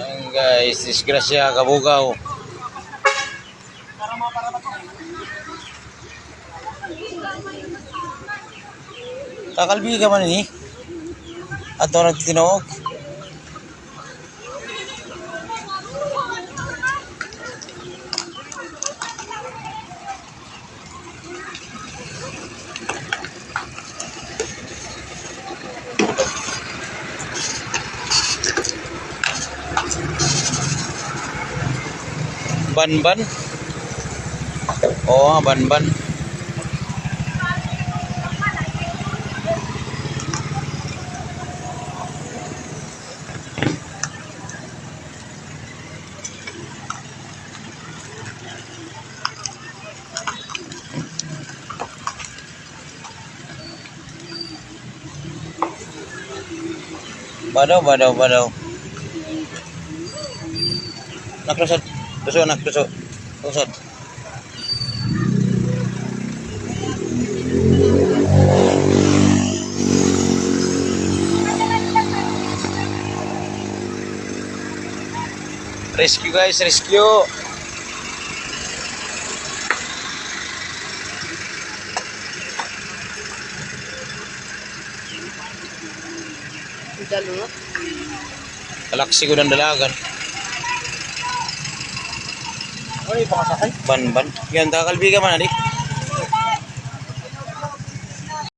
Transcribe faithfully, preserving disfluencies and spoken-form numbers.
Ayan, guys, disgrasya, kabugaw. Kakalbiga man ini. Adto nagtinuok. Banban? Oo, banban. Badaw, badaw, badaw. Nak, lusot. Lusot, nak, lusot. Lusot. Rescue, guys, rescue. Dalo. Kalaksi gud an dalagan. Ano yung pangasakan? Banban. Yan, kakalbiga man, adi.